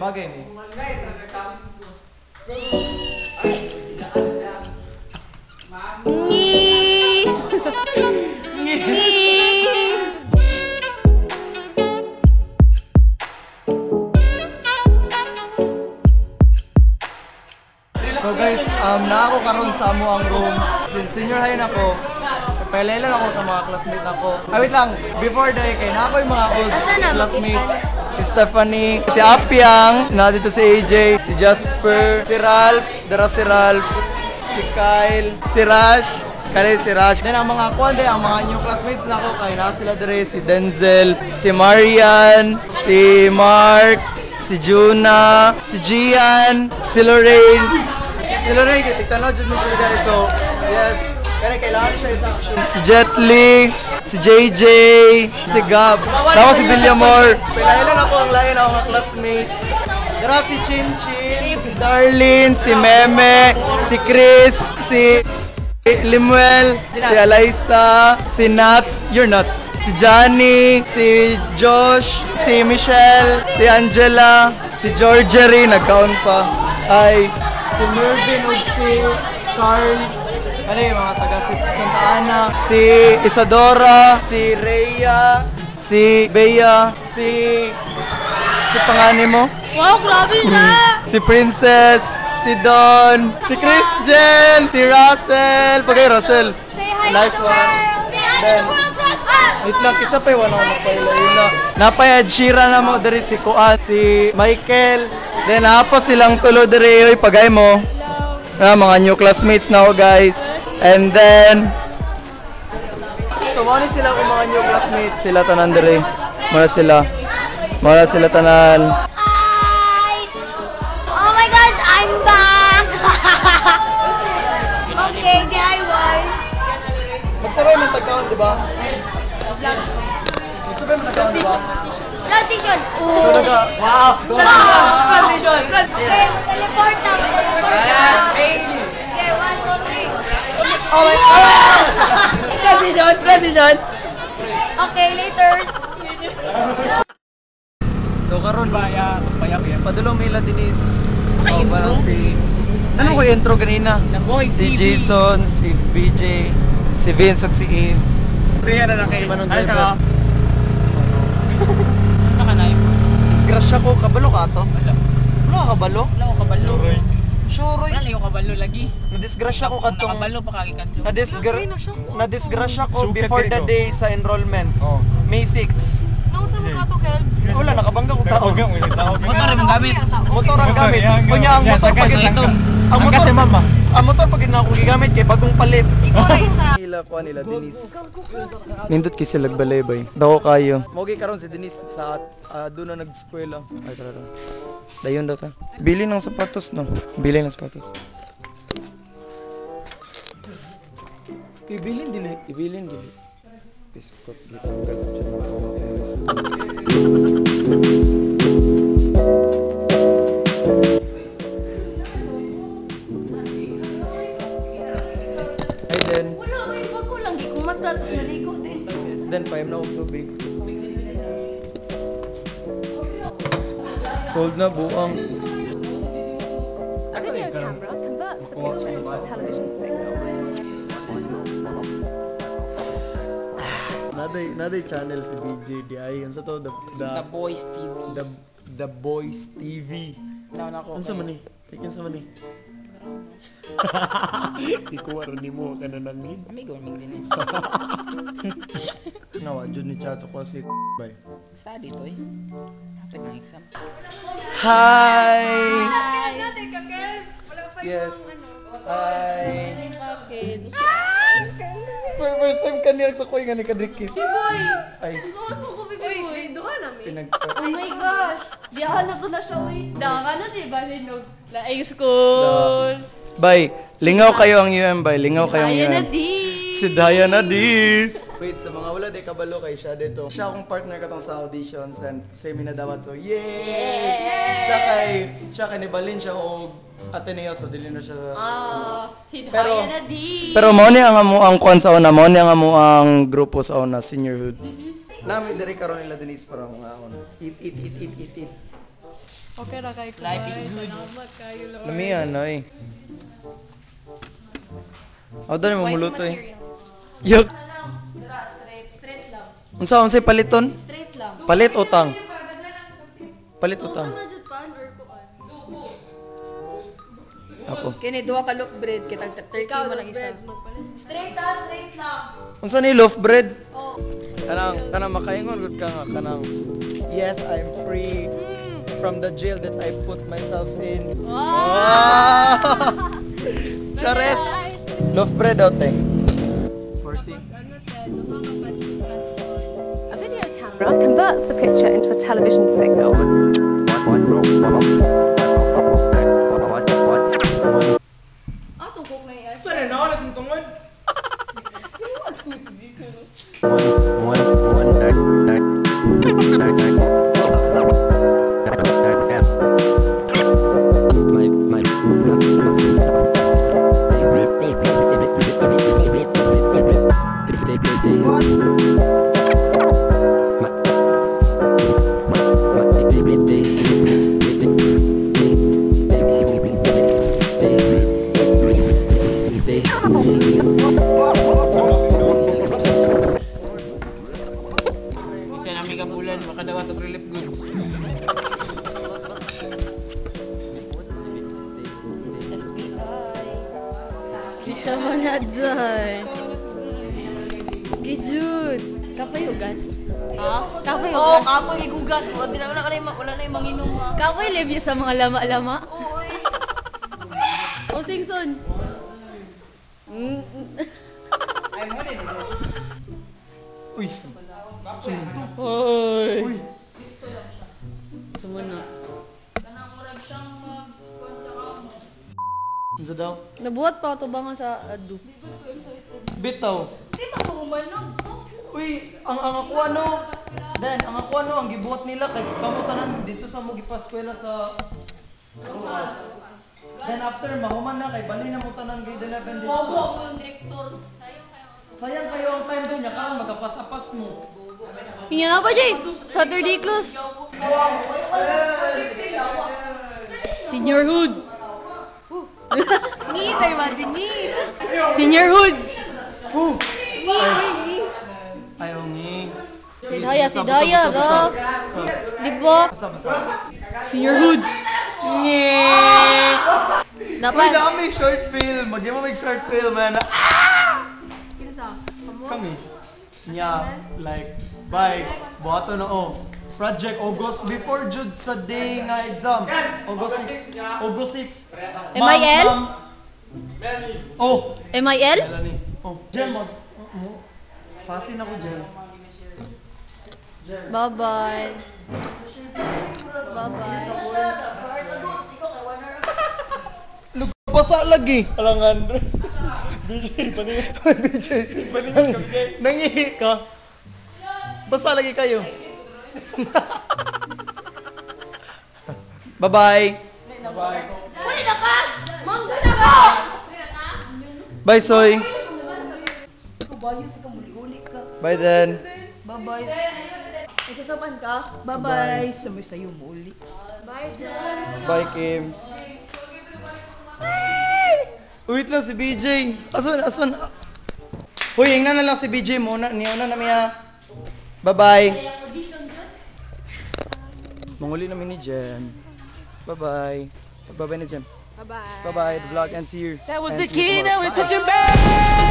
Bagay ni. Ni. Ni. So guys, naa ako karon sa amo ang room. Since senior high na ko, pailaila na ako sa mga classmate nako. Ay, wait lang, before dahil kay naa ko yung mga old Asa na, classmates. Si Stephanie, si Apyang, na dito si AJ, si Jasper, si Ralph, dara si Ralph, si Kyle, si Rash, kale si Rash. Then ang mga kuan ang mga new classmates nako kay na sila dire si Denzel, si Marian, si Mark, si Juna, si Gian, si Lorraine. Si Lorraine, kay tigtanaw jud mo siya guys. So, yes. Kaya kailangan siya i-function. Si Jet Li, si JJ, si Gab, tapos si Villamor. Pailaila na ako ang lain ako mga classmates. Dara si Chin Chin, si Darlene, si Meme, si Chris, si Limuel, si Eliza, si Nuts, you're nuts. Si Johnny, si Josh, si Michelle, si Angela, si Georgery, nagkaon pa. Ay, si Mervin ug si Carl. Ano yung mga taga si Santa Ana, si Isadora, si Rhea, si Bea, si pangani mo? Wow, grabe na! Si Princess, si Don, si Christian, si Russell. Pagay Russell. Say hi Nice to the one. world! Say hi to the world, Russell! Wait lang, kisa pa wala ko magpaila-ila. Napay Ed Sheeran na mo diri si Kuan, si Michael. Then napa silang tulo diri oy pagay mo. Ah, mga new classmates na ako guys. And then so mo ni sila kung mga new classmates sila tanan diri. Mara sila. Mara sila tanan. Hi! Oh my gosh, I'm back! Okay, DIY. Magsabay man tagkaon, di ba? Magsabay man tagkaon, di ba? Transition! So, naga, Wow! Transition! Okay, teleport na, teleport na. Okay, 1, 2, 3. Oh my God! Transition! Transition! Okay, laters. So karon padulong Mila Denise. Oh, parang si ano ko intro ganina? The Boys Si TV. Jason, si BJ, si Vince ug si Eve. Priya na lang Si kay. Manong Ano siya, driver. oh? Sa kanay? Disgrasya ko, kabalo ka ato? Wala. Wala ka kabalo? Wala ko kabalo. Sure. Wala ko kabalo lagi. Nadisgrasya ko katong Nakabalo pa kagi kanto. Nadisgrasya ko before the day sa enrollment. May 6. Nung sa mga to, Kelb? Wala, nakabangga kong tao. Motor ang gamit. Motor ang gamit. Kunya ang motor pag ang motor mama. Ang motor pag na akong gigamit kay bagong palit. Ikaw ra isa. Ila ko nila Denise. Nindot kay sila balay bay. Dako kayo. Mogi karon si Denise sa doon na nag-eskwela. Ay tara tara. Dayon daw ta. Bili ng sapatos no. Bili ng sapatos. Ibilin dili, ibilin dili. Biskot gitanggal jud na ako akong list. Ay then, Wala ko yung bago lang. Di ko mata. Tapos naligo din. Then paim na og tubig. Cold na buang. A video camera converts the picture into a television signal. Naday channel si BJ di ay unsa to the The Boys TV. The Boys TV. Wala na ako. Unsa man ni? Taken sa man ni? Ikuha ra nimo ka na nanghid. Amigo ming Denise. Nawa jud ni chat ko si bay. Study to eh. Hapit ng exam. Hi. Yes. Hi. For first time kanil sa kuy nga nikadikit. Boy! Ay, Suot mo ko, baby boy. Duha na mi. pinag Oh my gosh! Biyahan na to na siya, uy. Daka na, di ba, linog? Laing school. Bay, lingaw kayo ang UM bay, lingaw kayo ang Kaya na UM. di. Si Diana Dis. Wait, sa mga wala di kabalo kay siya dito. Siya akong partner katong sa auditions and same na dawat. So, yay! Siya kay nibalin siya og Ateneo so dili na siya. Ah, si Pero- Diana D. Pero mao ni ang amo ang kuan sa una, mao ni ang amo ang grupo sa una, seniorhood. Nami diri karon nila Denise para mga on. Eat eat eat eat eat eat. Okay ra kay ko. Life is good. Salamat kayo, Lord. Lamian, oy. Ako dali mo muluto eh. Yok. Straight, straight lang. Unsa unsay paliton? Straight lang. Palit utang. Palit utang. Ako. Kini duha ka loaf bread kay tag 30 mo lang isa. Straight ha, straight lang. Unsa ni loaf bread? Kanang kanang makaingon gud ka nga kanang yes, I'm free from the jail that I put myself in. Wow! Chares! Loaf bread out eh. 40. A video camera converts the picture into a television signal. Ah, tungkok na yan. Sana na oras ng tungod? Isa na may kabulan, makadawat og relief goods. Kisa mo na dyan. Gijud. Kapoy hugas. Ha? Kapoy Oo, hugas. kapoy igugas. Wala na wala na wala na yung manginom ha. Kapoy live sa mga lama-lama. Oo, eh. O Singson. Ay mo din. Uy, Hoy. Uy. Sumuna. Kanang murag siyang mag kuan sa kamo. Unsa daw? Nabuhat pa tubangan sa adu. Bitaw. Di ba tuman no? Uy, ang ako ano? Then, ang ako ano, ang gibuhat nila kay kamo tanan dito sa mo gipaskwela sa Ruas. Then after mahuman na kay bali na mo tanan grade 11 dito. Bobo mo yung direktor. Sayang kayo ang time doon, niya karon magapas-apas mo. Hinya nga pa, Jay. Saturday close. Seniorhood. Ni tayo man din ni. Seniorhood. Woo! Ayaw ni. Sidhaya, sidhaya, go. Di ba? Basa, basa. Seniorhood. Ngi! Uy, Dapat. dami short film. Mag-imo may short film, man. Ah! Kami. Nya, like, bye. Buhato na, oh. Project August, before Jude sa day nga exam. August 6. August 6. MIL? Oh, MIL? Melanie. Oh, Jem, mag... Pasin ako, Jem. Bye-bye. Bye-bye. Basa lagi. Alangan. BJ, paningan. BJ, paningan ka, BJ. Nangihi ka. Basa lagi kayo. Bye-bye. Wala na ka. Mangga na ka! Bye, Soy. Kabayo ka muli-uli ka. Bye then. Bye-bye. Ikasapan ka? Bye-bye. Sumay sayo mo uli. Bye, Kim. Wait lang si BJ. Asan, asan? Hoy, ingnan na lang si BJ muna. Niuna na miya. Bye-bye. Manguli namin ni Jem. Bye-bye. Bye-bye na, Jem. Bye-bye. Bye-bye. The vlog ends here. That was And the see you key, tomorrow. now it's switching back.